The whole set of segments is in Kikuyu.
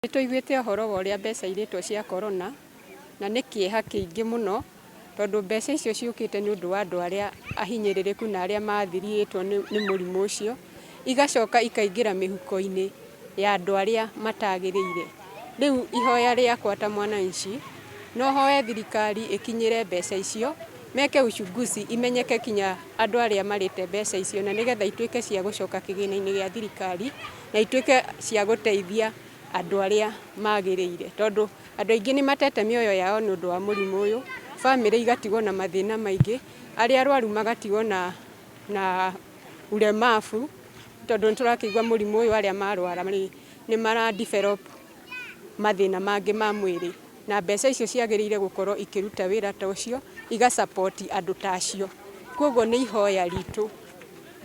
Nĩ tũiguĩte ũhoro wa ũrĩa mbeca irĩtwo cia corona, na nĩ kĩeha kĩingĩ mũno, tondũ mbeca icio ciũkĩte nĩ ũndũ wa andũ arĩa ahinyĩrĩrĩku na arĩa mathirĩtwo nĩ mũrimũ ũcio, igacoka ikaingĩra mĩhuko-inĩ ya andũ arĩa matagĩrĩire. Rĩu ihoya rĩakwa ta mwananchi, no hoe thirikari ĩkinyĩre mbeca icio, meke uchunguzi imenyeke kinya andũ arĩa marĩte mbeca icio, na nĩgetha ituĩke cia gũcoka kĩgĩna-inĩ gĩa thirikari, na ituĩke cia gũteithia andũ arĩa magĩrĩire. Tondũ andũ aingĩ nĩ matete mĩoyo yao nĩ ũndũ wa mũrimũ ũyũ, bamĩrĩ igatigwo na mathĩna maingĩ, arĩa arwaru magatigwo na ulemavu, tondũ nĩ tũrakĩigua mũrimũ ũyũ arĩa marwara nĩ mara develop mathĩna mangĩ ma mwĩrĩ, na mbeca icio ciagĩrĩire gũkorwo ikĩruta wĩra ta ũcio, iga support andũ ta acio. Koguo nĩ ihoya ritũ,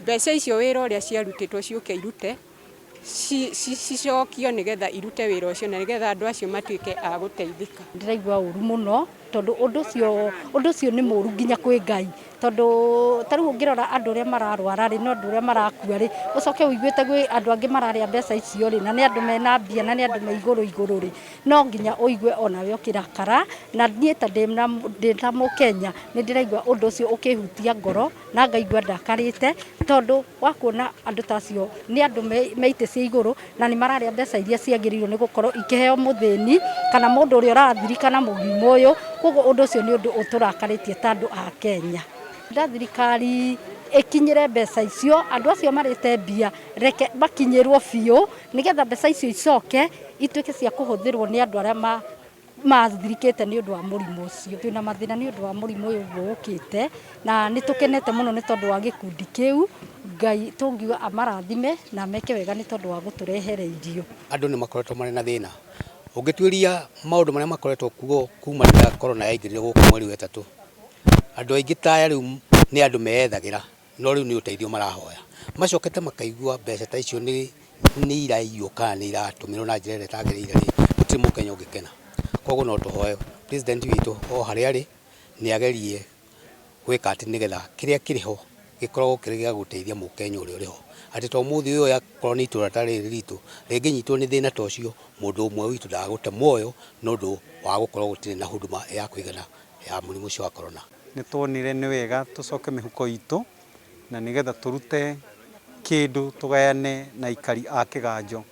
mbeca icio wĩra ũrĩa ciarutĩtwo ciũke irute, cicokio nĩgetha irute wĩra ũcio na nĩgetha andũ acio matuĩke a gũteithĩka. Ndĩraigua ũru mũno tondũ ũndũ ũcio nĩ mũru nginya kwĩ Ngai, tondũ ta rĩu ũngĩrora andũ ũrĩa mararwara rĩ, no andũ ũrĩa marakua rĩ, ũcoke ũiguĩte gwĩ andũ angĩ mararĩa mbeca icio rĩ, na nĩ andũ mena mbia na nĩ andũ me igũrũ igũrũ rĩ, no nginya ũigue onawe ũkĩrakara. Na niĩ ta ndĩ ta Mũkenya, nĩ ndĩraigua ũndũ ũcio ũkĩhutia ngoro na ngaigua ndakarĩte, tondũ wa kuona andũ ta acio nĩ andũ me itĩ cia igũrũ na nĩ mararĩa mbeca iria ciagĩrĩirwo nĩ gũkorwo ikĩheo mũthĩni kana mũndũ ũrĩa ũrathirika na mũrimũ ũyũ. Koguo ũndũ ũcio nĩ ũndũ ũtũrakarĩtie ta andũ a Kenya. Nda thirikari ĩkinyĩre mbeca icio, andũ acio marĩte mbia reke makinyĩrwo biũ, nĩgetha mbeca icio icoke ituĩke cia kũhũthĩrwo nĩ andũ arĩa mathirikĩte nĩ ũndũ wa mũrimũ ũcio. Twĩna mathĩna nĩ ũndũ wa mũrimũ ũyũ ũguo ũkĩte, na nĩ tũkenete mũno nĩ tondũ wa gĩkundi kĩu. Ngai tũngiuga amarathime na meke wega nĩ tondũ wa gũtũrehere irio. Andũ nĩ makoretwo marĩ na thĩna. Ũngĩtuĩria maũndũ marĩa makoretwo kuo kuma rĩrĩa corona yaingĩrire gũkũ mweri wa 3, andũ aingĩ ta aya rĩu nĩ andũ meyethagĩra, no rĩu nĩ ũteithio marahoya. Macokete makaigua mbeca ta icio nĩ iraiywo kana nĩ iratũmĩrwo na njĩra ĩrĩa ĩtagĩrĩire rĩ, gũtirĩ Mũkenya ũngĩkena. Koguo no tũhoe president witũ o harĩa arĩ nĩ agerie gwĩka atĩ nĩgetha kĩrĩa kĩrĩ ho gĩkoragwo kĩrĩ gĩa gũteithia Mũkenya ũrĩa ũrĩ ho. Atĩ to ũmũthĩ ũyũ akorwo nĩ itũra ta rĩrĩ ritũ rĩngĩnyitwo nĩ thĩna ta ũcio, mũndũ ũmwe witũ ndagagũte muoyo nĩ ũndũ wa gũkorwo gũtirĩ na huduma ya kũigana ya mũrimũ ũcio wa corona. Nĩ tuonire nĩ wega tũcoke mĩhuko itũ na nĩgetha tũrute kĩndũ tũgayane na aikari a Kĩganjo.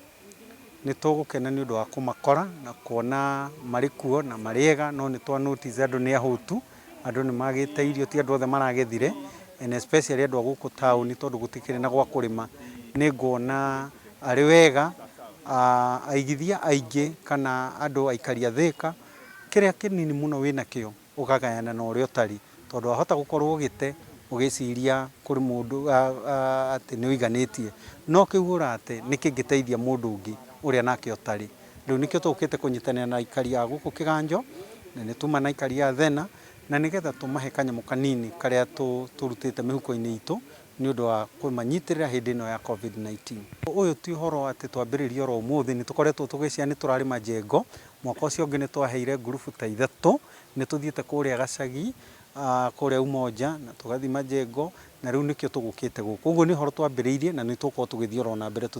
Nĩ tũgũkena nĩ ũndũ wa kũmakora na kuona marĩ kuo na marĩ ega, no nĩ twa notice andũ nĩ ahũtu, andũ nĩ magĩte irio, ti andũ othe maragethire, and especially andũ a gũkũ taũni, tondũ gũtikĩrĩ na gwa kũrĩma. Nĩ nguona arĩ wega aigithia aingĩ kana andũ aikari a Thĩka, kĩrĩa kĩnini mũno wĩnakĩo ũkagayana na ũrĩa ũtarĩ, tondũ wahota gũkorwo ũgĩte ũgĩciria kũrĩ mũndũ atĩ nĩ ũiganĩtie, no kĩu ũrate nĩ kĩngĩteithia mũndũ ũngĩ ũrĩa nake ũtarĩ. Rĩu nĩkĩo tũkĩte kũnyitanĩra na aikari a gũkũ Kĩganjo, na nĩ tuma na aikari a Thena, na nĩgetha tũmahe kanyamũ kanini karĩa tũrutĩte mĩhuko-inĩ itũ nĩ ũndũ wa kũmanyitĩrĩra hĩndĩ ĩno ya COVID-19. Ũyũ ti ũhoro atĩ twambĩrĩria oro ũmũthĩ, nĩ tũkoretwo tũgĩcia, nĩ tũrarĩ Majengo, mwaka ũcio ũngĩ nĩ twaheire ngurubu ta 3, nĩ tũthiĩte kũrĩa Gacagi, kũrĩa Umoja, na tũgathiĩ Majengo, na rĩu nĩkĩo tũgũkĩte gũkũ. Ũguo nĩ ũhoro twambĩrĩirie na nĩ tũgũkorwo tũgĩthiĩ oro na mbere.